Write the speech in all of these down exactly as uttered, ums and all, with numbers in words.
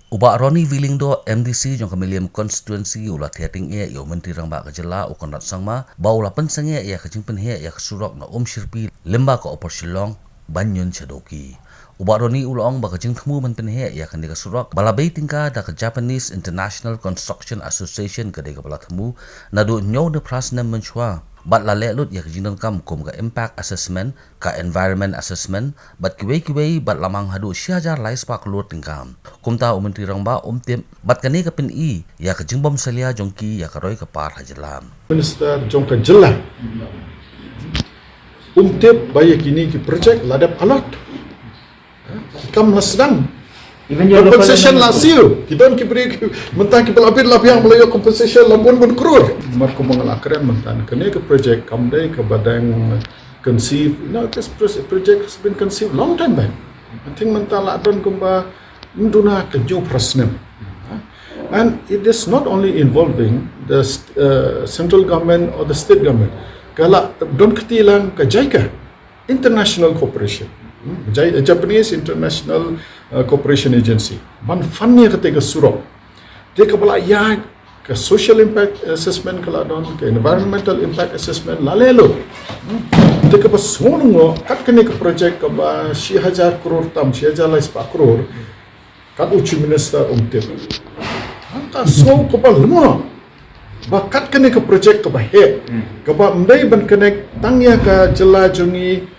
U Bah Ronnie V Lyngdoh, M D C jong ka Mylliem Constituency, u la thied tyngeh ïa u Myntri Rangbah ka jylla, u Conrad Sangma, ba u la pynsangeh ïa ka jingpynheh ïa ka surok na Umshyrpi lyngba ka Upper Shillong, ban ñion sha Dawki. U Bah Ronnie u la ong ba ka jingthmu ban pynheh ïa kane ka surok, ba la bei tyngka da ka Japanese International Construction Association, ka dei kaba la thmu naduh hynñiew ne phra snem mynshuwa, bad la leh lut ïa ka jingdonkam kum ka impact assessment, ka environment assessment, bad kiwei kiwei, bad la mang haduh shi hajar lai spah klur tyngka. Kumta u Myntri Rangbah um tip, bad kane ka pyni ïa ka jingbym salia jong ki ïa ka roi ka par ha jylla. Minister jong ka jylla um tip ba ïa kine ki project la dep allot. Ki kam la sdang. Even your local Compensation la M L A. Siew. Ki don ki briew ki, mynta kiba la bit la biang ba la ïoh compensation la bun bun klur. Mar kumba nga la kren mynta, kane ka project kam dei kaba dang conceive. You know, this pro-, project has been conceived long time back. I think mynta la don kumba ym duna ka hynñiew phra snem. And it is not only involving the st-, uh, central government or the state government. Ka la don kti lang ka JICA, International Cooperation. Hmm, Jai-, Japanese International, uh, Cooperation Agency. Ban fund ïa kata ka surok. Te kaba la ïaid ka social impact assessment ka la don, ka environmental impact assessment la leh lut. Hmm. Te kaba sngew lyngngoh, kat kane ka project kaba shi hajar klur tam, shi hajar lai spah klur. Kat u Chief Minister um tip. Hangta sngew kaba lyngngoh. Ba kat kane ka project kaba heh. Hmm. Kaba ym dei ban connect tang ïa ka jylla jong ngi,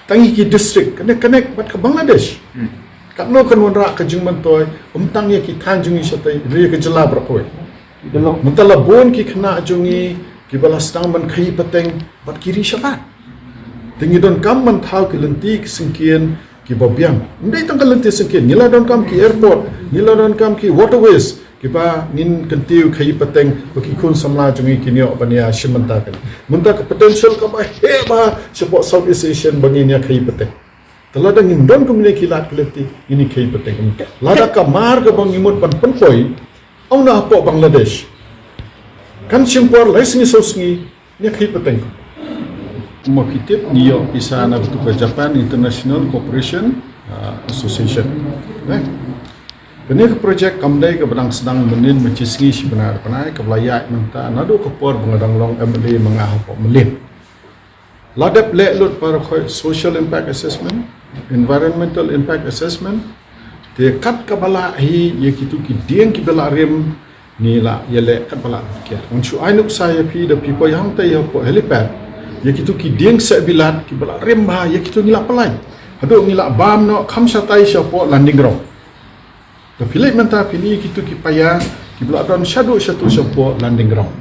tang ïa ki district. Kane connect bad ka Bangladesh. Hmm. Katno kan wanrah ka jingmyntoi, ym tang ïa ki thaiñ jong ngi shatei, ïa ka jylla baroh kawei. Mynta la bun ki khynnah jong ngi, kiba la sdang ban khaïi pateng, bad ki ri shabar. Te ngi donkam ban thaw ki lynti ki syngkien, kiba biang. Ym dei tang ka lynti syngkien, ngi la donkam ki airport, ngi la donkam ki waterways, kiba ngin kyntiew khaïi pateng, ba ki khun samla jong ngi kin ïoh ban ïa shim bynta kane. Mynta ka potential kaba heh bha, shapoh Southeast Asian ba ngin ïa khaïi pateng. Te lada ngim don kumne ki lad ki lynti, ngin ïa khaïi pateng. Lada ka mar kaba ngi mut ban pynpoi, ong na hapoh Bangladesh. Kan shim por lai sngi saw sngi, ïa khaïi pateng. Mo ki tip ngi ïoh pisa na katu ka Japan International Cooperation, ah, Association. Eh. Kane ka project kam dei kaba dang sdang mynnin mynshi sngi shi bnai ar bnai kaba la ïaid mynta naduh ka por ba nga dang long M L A ma nga hapoh Mylliem. La dep leh lut para khoi social impact assessment, environmental impact assessment, te kat kaba lah hi ïa kitu ki dieng kiba la rim, ngi la ïaleh kat ba la kiar. Ngan shu ai nuksa ïa phi da phi poi hangta ïa hapoh helipad. Ïa kitu ki dieng seh bilat kiba la rim bha ïa kitu ngi la pynlait. Haduh ngi la bam noh kham shatai shapoh landing ground. Da phi leit mynta phin ïohi kitu ki paia kiba la don shaduh shatu shapoh landing ground.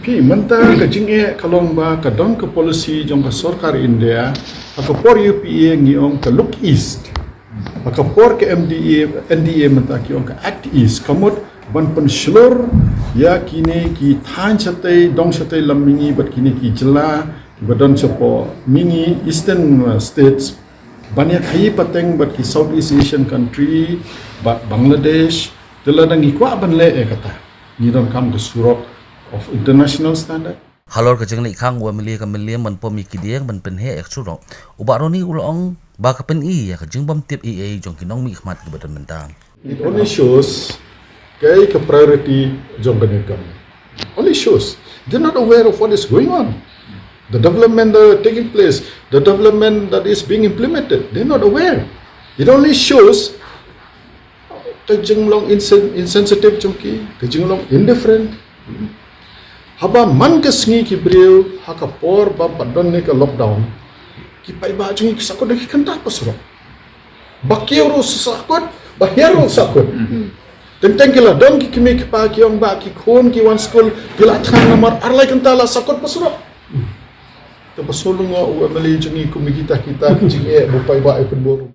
Phi mynta ka jingeh ka long ba ka don ka policy jong ka sorkar India ha ka por U P A ngi ong ka look east. Ha ka por ka M D A, N D A mynta ki ong ka act east. Ka mut ban pynshlur ïa kine ki thaiñ shatei, dong shatei lam mihngi bad kine ki jylla kiba don shapoh mihngi eastern, uh, states. Ban ïa khaïi pateng bad ki Southeast Asian country, bad Bangladesh, te lada ngi kwah ban leh ïa kata. Ngi donkam ka surok of international standard. Halor ka jingleit khang u M L A ka Mylliem ban pom ïa ki dieng ban pynheh ïa ka surok, u Bah Ronnie u la ong ba ka pyni ïa ka jingbym tip ei ei jong ki nongmihkhmat kiba don mynta. It only shows kaei ka priority jong ka government. Only shows they're not aware of what is going on. The development that are taking place, the development that is being implemented, they're not aware. It only shows ka jinglong insen-, insensitive jong ki, ka jinglong indifferent. Haba man ka sngi ki briew, ha ka por ba pat don ne ka lockdown, ki paidbah jong ngi ki sahkut da ki kynta ha surok. Ba kiew ruh sahkut, ba hiar ruh sahkut. Teng teng ki la don ki kmie ki kpa ki ong ba ki khun ki wan skul, ki la thngan namar ar lai kynta la sahkut ha surok. Te ba shu lyngngoh u M L A jong ngi kum kita kita ki jingeh ba paidbah ïa pynbor.